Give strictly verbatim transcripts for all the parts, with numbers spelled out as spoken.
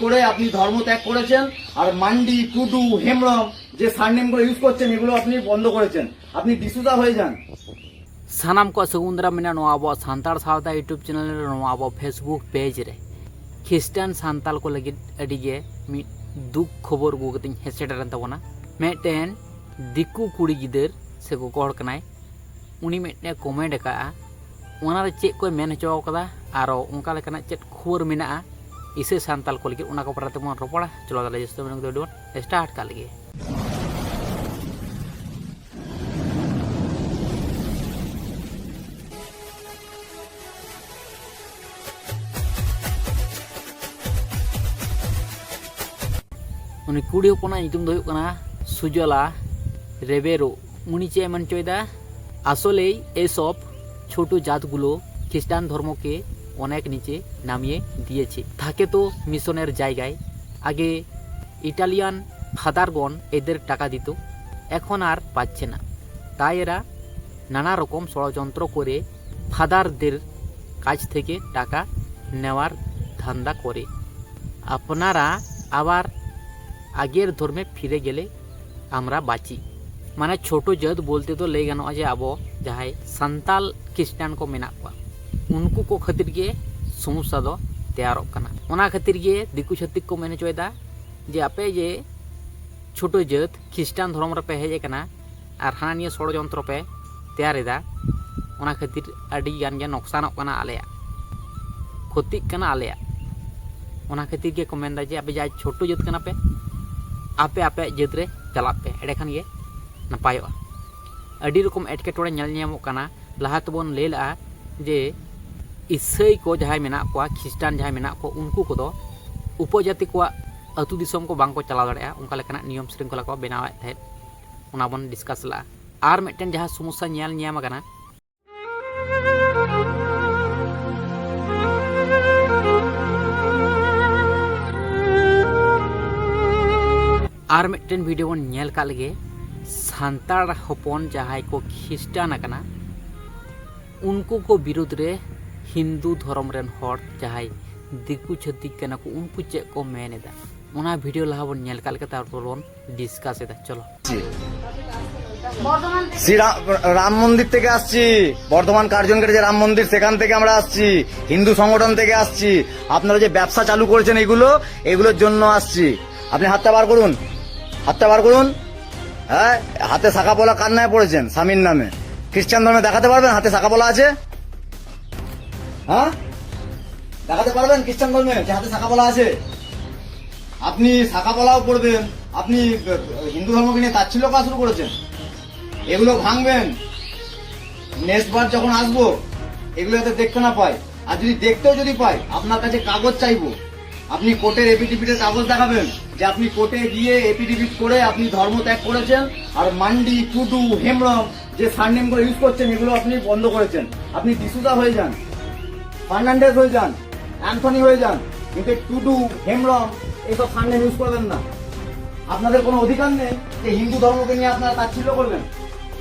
করে আপনি ধর্ম ত্যাগ করেছেন। আর মান্ডি, টুডু, হেমব্রম যে সারনেমগুলো ইউজ করছেন, এগুলো আপনি বন্ধ করেছেন। আপনি ডিসুজা হয়ে যান। ᱥᱟᱱᱟᱢ ᱠᱚᱣᱟᱜ ᱥᱟᱹᱜᱩᱱ ᱫᱟᱨᱟᱢ ᱢᱮᱱᱟᱜᱼᱟ ᱱᱚᱣᱟ ᱟᱵᱚᱣᱟᱜ ᱥᱟᱱᱛᱟᱲ ᱥᱟᱶᱛᱟ YouTube ᱪᱮᱱᱮᱞ ᱨᱮ, ᱱᱚᱣᱟ ᱟᱵᱚ Facebook ᱯᱮᱡᱽ ᱨᱮ᱾ ᱠᱷᱨᱤᱥᱴᱟᱱ ᱥᱟᱱᱛᱟᱞ ᱠᱚ ᱞᱟᱹᱜᱤᱫ ᱟᱹᱰᱤ ᱜᱮ ᱢᱤᱫ ᱫᱩᱠ ᱠᱷᱚᱵᱚᱨ ᱟᱹᱜᱩ ᱠᱟᱛᱮᱧ ᱦᱮᱡ ᱥᱮᱴᱮᱨᱮᱱ ᱛᱟᱵᱚᱱᱟ᱾ ᱢᱤᱫᱴᱮᱱ ᱫᱤᱠᱩ ᱠᱩᱲᱤ ᱜᱤᱫᱟᱹᱨ ᱥᱮ ᱜᱚᱜᱚ ᱦᱚᱲ ᱠᱟᱱᱟᱭ, ᱩᱱᱤ ᱢᱤᱫᱴᱮᱱ ᱠᱚᱢᱮᱱᱴ ᱟᱠᱟᱫᱼᱟ᱾ ᱚᱱᱟᱨᱮ ᱪᱮᱫ ᱠᱚᱭ ᱢᱮᱱ ᱦᱚᱪᱚ ᱟᱠᱟᱫᱟ, ᱟᱨᱚ ᱚᱱᱠᱟ ᱞᱮᱠᱟᱱᱟᱜ ᱪᱮᱫ ᱠᱷᱚᱵᱚᱨ ᱢᱮᱱᱟᱜᱼᱟ ᱤᱥᱟᱹᱭ ᱥᱟᱱᱛᱟᱞ ᱠᱚ ᱞᱟᱹᱜᱤᱫ, ᱚᱱᱟ ᱠᱚ ᱵᱟᱨᱮ ᱛᱮᱵᱚᱱ ᱨᱚᱯᱚᱲᱟ᱾ ᱪᱚᱞᱚ ᱛᱟᱦᱞᱮ ᱡᱟᱹᱥᱛᱤ ᱵᱟᱝ ᱫᱚ ᱵᱚᱱ ᱥᱴᱟᱨᱴ ᱠᱟᱜ ᱞᱮᱜᱮ᱾ ᱩᱱᱤ ᱠᱩᱲᱤ ᱦᱚᱯᱚᱱᱟᱜ ᱧᱩᱛᱩᱢ ᱫᱚ ᱦᱩᱭᱩᱜ ᱠᱟᱱᱟ ᱥᱩᱡᱚᱞᱟ ᱨᱮᱵᱮᱨᱳ᱾ উনি চেয়ারম্যান চয়দা। আসলেই এসব ছোট জাতগুলো খ্রিস্টান ধর্মকে অনেক নিচে নামিয়ে দিয়েছে। থাকে তো মিশনের জায়গায়। আগে ইটালিয়ান ফাদারগণ এদের টাকা দিত, এখন আর পাচ্ছে না। তাই এরা নানা রকম ষড়যন্ত্র করে ফাদারদের কাছ থেকে টাকা নেওয়ার ধান্দা করে। আপনারা আবার আগের ধর্মে ফিরে গেলে আমরা বাঁচি। ᱢᱟᱱᱮ ᱪᱷᱳᱴᱳ ᱡᱟᱹᱛ ᱵᱚᱞᱛᱮ ᱫᱚ ᱞᱟᱹᱭ ᱜᱟᱱᱚᱜᱼᱟ ᱡᱮ ᱟᱵᱚ ᱡᱟᱦᱟᱸᱭ ᱥᱟᱱᱛᱟᱞ ᱠᱷᱨᱤᱥᱴᱟᱱ ᱠᱚ ᱢᱮᱱᱟᱜ ᱠᱚᱣᱟ, ᱩᱱᱠᱩ ᱠᱚ ᱠᱷᱟᱹᱛᱤᱨ ᱜᱮ ᱥᱚᱢᱚᱥᱥᱟ ᱫᱚ ᱛᱮᱭᱟᱨᱚᱜ ᱠᱟᱱᱟ᱾ ᱚᱱᱟ ᱠᱷᱟᱹᱛᱤᱨ ᱜᱮ ᱫᱤᱠᱩ ᱪᱷᱟᱹᱛᱤᱠ ᱠᱚ ᱢᱮᱱ ᱦᱚᱪᱚᱭᱮᱫᱟ ᱡᱮ ᱟᱯᱮ ᱡᱮ ᱪᱷᱳᱴᱳ ᱡᱟᱹᱛ ᱠᱷᱨᱤᱥᱴᱟᱱ ᱫᱷᱚᱨᱚᱢ ᱨᱮᱯᱮ ᱦᱮᱡ ᱟᱠᱟᱱᱟ ᱟᱨ ᱦᱟᱱᱟ ᱱᱤᱭᱟᱹ ᱥᱚᱲᱚᱡᱚᱱᱛᱨᱚ ᱯᱮ ᱛᱮᱭᱟᱨ ᱮᱫᱟ, ᱚᱱᱟ ᱠᱷᱟᱹᱛᱤᱨ ᱟᱹᱰᱤ ᱜᱟᱱ ᱜᱮ ᱱᱚᱠᱥᱟᱱᱚᱜ ᱠᱟᱱᱟ ᱟᱞᱮᱭᱟᱜ, ᱠᱷᱚᱛᱤᱜ ᱠᱟᱱᱟ ᱟᱞᱮᱭᱟᱜ᱾ ᱚᱱᱟ ᱠᱷᱟᱹᱛᱤᱨ ᱜᱮ ᱠᱚ ᱢᱮᱱᱫᱟ ᱡᱮ ᱟᱯᱮ ᱡᱟᱦᱟᱸᱭ ᱪᱷᱳᱴᱳ ᱡᱟᱹᱛ ᱠᱟᱱᱟ ᱯᱮ, ᱟᱯᱮ ᱟᱯᱮᱭᱟᱜ ᱡᱟᱹᱛ ᱨᱮ ᱪᱟᱞᱟᱜ ᱯᱮ, ᱮᱸᱰᱮᱠᱷᱟᱱ ᱜᱮ ᱱᱟᱯᱟᱭᱚᱜᱼᱟ᱾ ᱟᱹᱰᱤ ᱨᱚᱠᱚᱢ ᱮᱴᱠᱮᱴᱚᱬᱮ ᱧᱮᱞ ᱧᱟᱢᱚᱜ ᱠᱟᱱᱟ᱾ ᱞᱟᱦᱟ ᱛᱮᱵᱚᱱ ᱞᱟᱹᱭ ᱞᱮᱜᱼᱟ ᱡᱮ ᱤᱥᱟᱹᱭ ᱠᱚ ᱡᱟᱦᱟᱸᱭ ᱢᱮᱱᱟᱜ ᱠᱚᱣᱟ, ᱠᱷᱨᱤᱥᱴᱟᱱ ᱡᱟᱦᱟᱸᱭ ᱢᱮᱱᱟᱜ ᱠᱚᱣᱟ, ᱩᱱᱠᱩ ᱠᱚᱫᱚ ᱩᱯᱚᱡᱟᱹᱛᱤ ᱠᱚᱣᱟᱜ ᱟᱹᱛᱩ ᱫᱤᱥᱚᱢ ᱠᱚ ᱵᱟᱝ ᱠᱚ ᱪᱟᱞᱟᱣ ᱫᱟᱲᱮᱭᱟᱜᱼᱟ, ᱚᱱᱠᱟ ᱞᱮᱠᱟᱱᱟᱜ ᱱᱤᱭᱚᱢ ᱥᱨᱤᱝᱠᱷᱚᱞᱟ ᱠᱚ ᱵᱮᱱᱟᱣᱮᱫ ᱛᱟᱦᱮᱸᱫ᱾ ᱚᱱᱟ ᱵᱚᱱ ᱰᱤᱥᱠᱟᱥ ᱞᱮᱜᱼᱟ᱾ ᱟᱨ ᱢᱤᱫᱴᱮᱱ ᱡᱟᱦᱟᱸ ᱥᱚᱢᱚᱥᱥᱟ ᱧᱮᱞ ᱧᱟᱢ ᱟᱠᱟᱱᱟ, ᱟᱨ ᱢᱤᱫᱴᱮᱱ ᱵᱷᱤᱰᱤᱭᱳ ᱵᱚᱱ ᱧᱮᱞ ᱠᱟᱜ ᱞᱮᱜᱮ᱾ ᱥᱟᱱᱛᱟᱲ ᱦᱚᱯᱚᱱ ᱡᱟᱦᱟᱸᱭ ᱠᱚ ᱠᱷᱨᱤᱥᱴᱟᱱ ᱟᱠᱟᱱᱟ, ᱩᱱᱠᱩ ᱠᱚ ᱵᱤᱨᱩᱫᱽ ᱨᱮ ᱦᱤᱱᱫᱩ ᱫᱷᱚᱨᱚᱢ ᱨᱮᱱ ᱦᱚᱲ ᱡᱟᱦᱟᱸᱭ ᱫᱤᱠᱩ ᱪᱷᱟᱹᱛᱤᱠ ᱠᱟᱱᱟ ᱠᱚ, ᱩᱱᱠᱩ ᱪᱮᱫ ᱠᱚ ᱢᱮᱱ ᱮᱫᱟ, ᱚᱱᱟ ᱵᱷᱤᱰᱤᱭᱳ ᱞᱟᱦᱟ ᱵᱚᱱ ᱧᱮᱞ ᱠᱟᱜ ᱞᱮᱜᱮ, ᱛᱟᱨᱯᱚᱨ ᱵᱚᱱ ᱰᱤᱥᱠᱟᱥ ᱮᱫᱟ᱾ ᱪᱚᱞᱚ᱾ শ্রী রা-, রাম মন্দির থেকে আসছি, বর্ধমান কার্জন গেটে যে রাম মন্দির, সেখান থেকে আমরা আসছি, হিন্দু সংগঠন থেকে আসছি। আপনারা যে ব্যবসা চালু করেছেন এগুলো, এগুলোর জন্য আসছি। আপনি হাতটা বার করুন, হাতটা বার করুন। হ্যাঁ, হাতে শাখা পলা কার নামে পড়েছেন? স্বামীর নামে। খ্রিস্টান ধর্মে দেখাতে পারবেন হাতে শাখা পলা আছে? হ্যাঁ, দেখাতে পারবেন খ্রিস্টান ধর্মে যে হাতে শাখা পলা আছে? আপনি শাখা পলাও পড়বেন, আপনি হিন্দু ধর্মকে নিয়ে তাচ্ছিল্য করা শুরু করেছেন। এগুলো ভাঙবেন, নেক্সট বার যখন আসবো এগুলো যাতে দেখতে না পাই। আর যদি দেখতেও যদি পাই, আপনার কাছে কাগজ চাইবো, আপনি কোর্টের এফিডেভিটের কাগজ দেখাবেন যে আপনি কোর্টে গিয়ে এফিডেভিট করে আপনি ধর্ম ত্যাগ করেছেন। আর মান্ডি, টুডু, হেমব্রম যে সারনেমগুলো ইউজ করছেন, এগুলো আপনি বন্ধ করেছেন। আপনি ডিসুজা হয়ে যান, ফার্নান্ডেজ হয়ে যান, অ্যান্থনি হয়ে যান, কিন্তু এই টুডু, হেমব্রম এইসব সারনেম ইউজ করবেন না। আপনাদের কোনো অধিকার নেই যে হিন্দু ধর্মকে নিয়ে আপনারা তাচ্ছিল্য করবেন।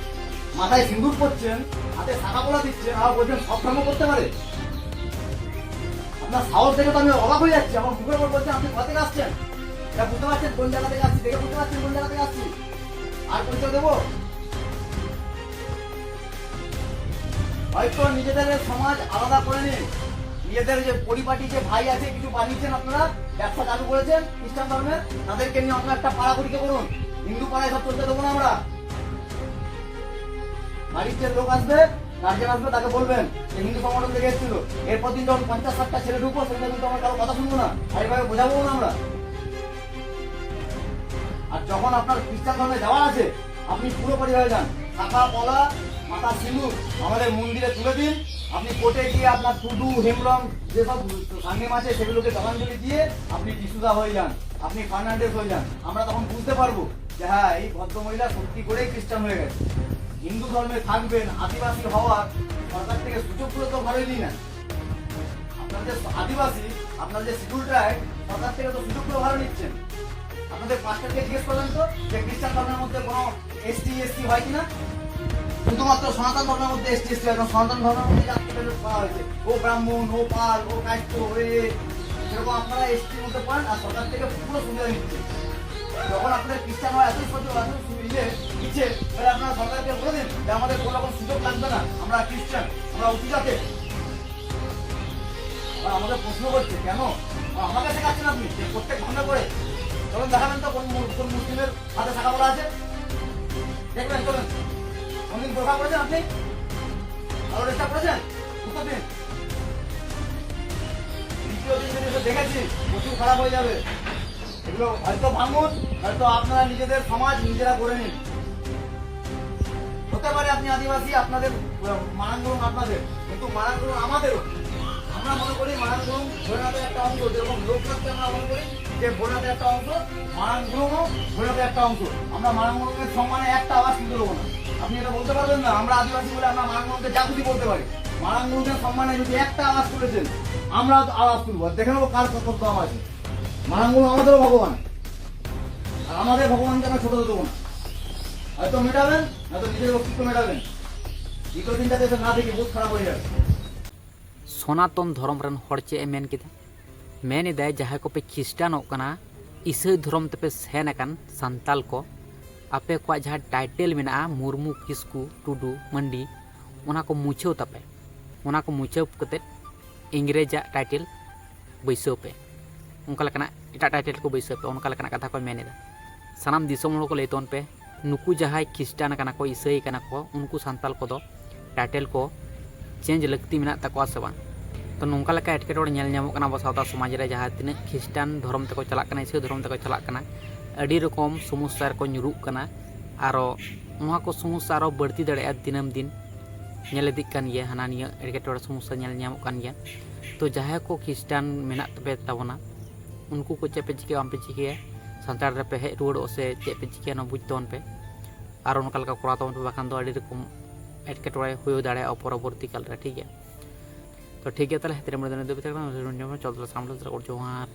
মাথায় সিঁদুর পরছেন, হাতে শাখা পলা দিচ্ছেন, আর বলছেন সব ধর্ম করতে পারে। আপনার সাহস দেখে তো আমি অবাক হয়ে যাচ্ছি। আমার মুখের উপর বলছেন আপনি কোথা থেকে আসছেন, এটা বুঝতে পারছেন কোন জায়গা থেকে আসছি, দেখে বুঝতে পারছেন কোন জায়গা থেকে আসছি। আর পরিচয় দেবো? হয়তো নিজেদের সমাজ আলাদা করে নিন, নিজেদের যে পরিপাটি যে ভাই আছে, কিছু বানিয়েছেন আপনারা, ব্যবসা চালু করেছেন খ্রিস্টান ধর্মের, তাদেরকে নিয়ে আপনারা একটা পাড়াগড়িকে করুন। হিন্দু পাড়ায় সব চলতে দেবো না আমরা। বাড়ির যে লোক আসবে, গার্জেন আসবে, তাকে বলবেন যে হিন্দু সংগঠন থেকে এসেছিল। এরপর দিন যখন পঞ্চাশ ষাটটা ছেলে ঢুকবো, সেখানে কিন্তু আমরা কারো কথা শুনবো না, আর এইভাবে বোঝাবো না আমরা। আর যখন আপনার খ্রিস্টান ধর্মে যাওয়ার আছে, আপনি পুরোপুরি হয়ে যান। শাখা পলা, মাথা সিঁদুর আমাদের মন্দিরে তুলে দিন। আপনি কোর্টে গিয়ে আপনার টুডু, হেমব্রম যেসব সারনেম আছে, সেগুলোকে জলাঞ্জলি দিয়ে আপনি ডিসুজা হয়ে যান, আপনি ফার্নান্ডেজ হয়ে যান। আমরা তখন বুঝতে পারবো যে হ্যাঁ, এই ভদ্রমহিলা সত্যি করেই খ্রিস্টান হয়ে গেছে। হিন্দু ধর্মে থাকবেন, আদিবাসী হওয়ার সরকার থেকে সুযোগগুলো তো ভালোই দিই না। আপনারা যে আদিবাসী, আপনারা যে শিডিউল ট্রাইব, সরকার থেকে তো সুযোগগুলো ভালো নিচ্ছেন। আপনাদের পাঁচটাকে জিজ্ঞেস করলেন তো যে খ্রিস্টান ধর্মের মধ্যে কোনো এসটি, এসসি হয় কিনা? শুধুমাত্র সনাতন ধর্মের মধ্যে এসটি এসটি, এখন সনাতন ধর্মের মধ্যে জাতকে বের করা হয়েছে, ও ব্রাহ্মণ, ও পাল, ও কায়স্থ, ও এ, এ। সেরকম আপনারা এসটির মধ্যে পড়েন আর সরকার থেকে পুরো সুবিধা নিচ্ছে। যখন আপনাদের খ্রিস্টান হয় এতই সহ্য, এত সুবিধে দিচ্ছে, তাহলে আপনারা সরকারকে বলে দিন যে আমাদের কোনো রকম সুযোগ লাগবে না, আমরা খ্রিস্টান, আমরা উঁচু জাতের। আর আমাকে প্রশ্ন করছে কেন? আর আমাকে শেখাচ্ছেন আপনি যে প্রত্যেক ধর্মে পড়ে। চলুন দেখাবেন তো কোন মু-, কোন মুসলিমের হাতে শাখা পলা আছে? দেখবেন, চলুন। কোনদিন বোরখা পড়েছেন আপনি? কারো ডিস্টার্ব করেছেন? উত্তর দিন। দ্বিতীয় দিন যদি এসে দেখেছি, প্রচুর খারাপ হয়ে যাবে। এগুলো হয়তো ভাঙুন, হয়তো আপনারা নিজেদের সমাজ নিজেরা গড়ে নিন। হতে পারে আপনি আদিবাসী, আপনাদের, আহ, মারাং গুরুং আপনাদের, কিন্তু মারাং গুরুং আমাদেরও। আমরা মনে করি মারাং গুরুং ভোলেনাথের একটা অংশ, যেরকম লোকনাথকে আমরা মনে করি যে ভোলেনাথের একটা অংশ, মারাং গুরুংও ভোলেনাথের একটা অংশ। আমরা মারাং গুরুংয়ের সম্মানে একটা আওয়াজ তুলতে দেবো না। আপনি এটা বলতে পারবেন না আমরা আদিবাসী বলে আমরা মারাং গুরুংকে যা খুশি বলতে পারি। মারাং গুরুংয়ের সম্মানে যদি একটা আওয়াজ তুলেছেন, আমরা আওয়াজ তুলবো, আর দেখে নেবো কার কত দম আছে। মারাং গুরুং আমাদেরও ভগবান, আর আমাদের ভগবানকে আমরা ছোট দেবো না। হয়তো মেটাবেন, হয়তো নিজের অস্তিত্ব মেটাবেন। দ্বিতীয় দিনটাতে এসে না দেখি বহুত খারাপ হয়ে যাবে। ᱥᱚᱱᱟᱛᱚᱱ ᱫᱷᱚᱨᱚᱢ ᱨᱮᱱ ᱦᱚᱲ ᱪᱮᱫ ᱮ ᱢᱮᱱ ᱠᱮᱫᱟ? ᱢᱮᱱ ᱮᱫᱟᱭ, ᱡᱟᱦᱟᱸᱭ ᱠᱚᱯᱮ ᱠᱷᱤᱥᱴᱟᱱᱚᱜ ᱠᱟᱱᱟ, ᱤᱥᱟᱹᱭ ᱫᱷᱚᱨᱚᱢ ᱛᱮᱯᱮ ᱥᱮᱱ ᱟᱠᱟᱱ ᱥᱟᱱᱛᱟᱞ ᱠᱚ, ᱟᱯᱮ ᱠᱚᱣᱟᱜ ᱡᱟᱦᱟᱸ ᱴᱟᱭᱴᱮᱞ ᱢᱮᱱᱟᱜᱼᱟ, ᱢᱩᱨᱢᱩ, ᱠᱤᱥᱠᱩ, ᱴᱩᱰᱩ, ᱢᱟᱱᱰᱤ, ᱚᱱᱟ ᱠᱚ ᱢᱩᱪᱷᱟᱹᱣ ᱛᱟᱯᱮ᱾ ᱚᱱᱟ ᱠᱚ ᱢᱩᱪᱷᱟᱹᱣ ᱠᱟᱛᱮᱫ ᱤᱝᱨᱮᱡᱟᱜ ᱴᱟᱭᱴᱮᱞ ᱵᱟᱹᱭᱥᱟᱹᱣ ᱯᱮ, ᱚᱱᱠᱟ ᱞᱮᱠᱟᱱᱟᱜ ᱮᱴᱟᱜ ᱴᱟᱭᱴᱮᱞ ᱠᱚ ᱵᱟᱹᱭᱥᱟᱹᱣ ᱯᱮ, ᱚᱱᱠᱟ ᱞᱮᱠᱟᱱᱟᱜ ᱠᱟᱛᱷᱟ ᱠᱚᱭ ᱢᱮᱱ ᱮᱫᱟ᱾ ᱥᱟᱱᱟᱢ ᱫᱤᱥᱚᱢ ᱦᱚᱲ ᱠᱚ ᱞᱟᱹᱭ ᱛᱟᱵᱚᱱ ᱯᱮ, ᱱᱩᱠᱩ ᱡᱟᱦᱟᱸᱭ ᱠᱷᱤᱥᱴᱟᱱ ᱠᱟᱱᱟ ᱠᱚ, ᱤᱥᱟᱹᱭ ᱠᱟᱱᱟ ᱠᱚ, ᱩᱱᱠᱩ ᱥᱟᱱᱛᱟᱞ ᱠᱚᱫᱚ ᱴᱟᱭᱴᱮᱞ ᱠᱚ ᱪᱮᱧᱡᱽ ᱞᱟᱹᱠᱛᱤ ᱢᱮᱱᱟᱜ ᱛᱟᱠᱚᱣᱟ ᱥᱮ ᱵᱟᱝ? ᱛᱚ ᱱᱚᱝᱠᱟ ᱞᱮᱠᱟ ᱮᱴᱠᱮᱴᱚᱬᱮ ᱧᱮᱞ ᱧᱟᱢᱚᱜ ᱠᱟᱱᱟ ᱟᱵᱚ ᱥᱟᱶᱛᱟ ᱥᱚᱢᱟᱡᱽ ᱨᱮ, ᱡᱟᱦᱟᱸ ᱛᱤᱱᱟᱹᱜ ᱠᱷᱤᱥᱴᱟᱱ ᱫᱷᱚᱨᱚᱢ ᱛᱮᱠᱚ ᱪᱟᱞᱟᱜ ᱠᱟᱱᱟ, ᱤᱥᱟᱹᱭ ᱫᱷᱚᱨᱚᱢ ᱛᱮᱠᱚ ᱪᱟᱞᱟᱜ ᱠᱟᱱᱟ, ᱟᱹᱰᱤ ᱨᱚᱠᱚᱢ ᱥᱚᱢᱚᱥᱥᱟ ᱨᱮᱠᱚ ᱧᱩᱨᱩᱜ ᱠᱟᱱᱟ᱾ ᱟᱨᱚ ᱱᱚᱣᱟ ᱠᱚ ᱥᱚᱢᱚᱥᱥᱟ ᱟᱨᱚ ᱵᱟᱹᱲᱛᱤ ᱫᱟᱲᱮᱭᱟᱜᱼᱟ ᱫᱤᱱᱟᱹᱢ ᱫᱤᱱ᱾ ᱧᱮᱞ ᱤᱫᱤᱜ ᱠᱟᱱ ᱜᱮᱭᱟ, ᱦᱟᱱᱟ ᱱᱤᱭᱟᱹ ᱮᱴᱠᱮᱴᱚᱬᱮ ᱥᱚᱢᱚᱥᱥᱟ ᱧᱮᱞ ᱧᱟᱢᱚᱜ ᱠᱟᱱ ᱜᱮᱭᱟ᱾ ᱛᱚ ᱡᱟᱦᱟᱸᱭ ᱠᱚ ᱠᱷᱤᱥᱴᱟᱱ ᱢᱮᱱᱟᱜ ᱛᱟᱯᱮ ᱛᱟᱵᱚᱱᱟ, ᱩᱱᱠᱩ ᱠᱚ ᱪᱮᱫ ᱯᱮ ᱪᱤᱠᱟᱹᱭᱟ ᱵᱟᱝ ᱯᱮ ᱪᱤᱠᱟᱹᱭᱟ, ᱥᱟᱱᱛᱟᱲ ᱨᱮᱯᱮ ᱦᱮᱡ ᱨᱩᱣᱟᱹᱲᱚᱜ ᱥᱮ ᱪᱮᱫ ᱯᱮ ᱪᱤᱠᱟᱹᱭᱟ, ᱚᱱᱟ ᱵᱩᱡᱽ ᱛᱟᱵᱚᱱ ᱯᱮ᱾ ᱟᱨ ᱚᱱᱠᱟ ᱞᱮᱠᱟ ᱠᱚᱨᱟᱣ ᱛᱟᱵᱚᱱ ᱯᱮ, ᱵᱟᱠᱷᱟᱱ ᱫᱚ ᱟᱹᱰᱤ ᱨᱚᱠᱚᱢ ᱮᱴᱠᱮᱴᱚᱬᱮ ᱦᱩᱭ ᱫᱟᱲᱮᱭᱟᱜᱼᱟ ᱯᱚᱨᱚᱵᱚᱨᱛᱤ ᱠᱟᱞ ᱨᱮ, ᱴᱷᱤᱠ ᱜᱮᱭᱟ? ᱛᱚ ᱴᱷᱤᱠ ᱜᱮᱭᱟ, ᱛᱟᱦᱚᱞᱮ ᱛᱤᱱᱟᱹᱜ ᱢᱚᱬᱮ ᱫᱤᱱ ᱫᱷᱟᱹᱵᱤᱡ ᱛᱟᱦᱮᱸ ᱠᱟᱱᱟ, ᱪᱚᱞ ᱛᱟᱦᱚᱞᱮ ᱥᱟᱱᱟᱢ ᱞᱮ ᱡᱚᱦᱟᱨ᱾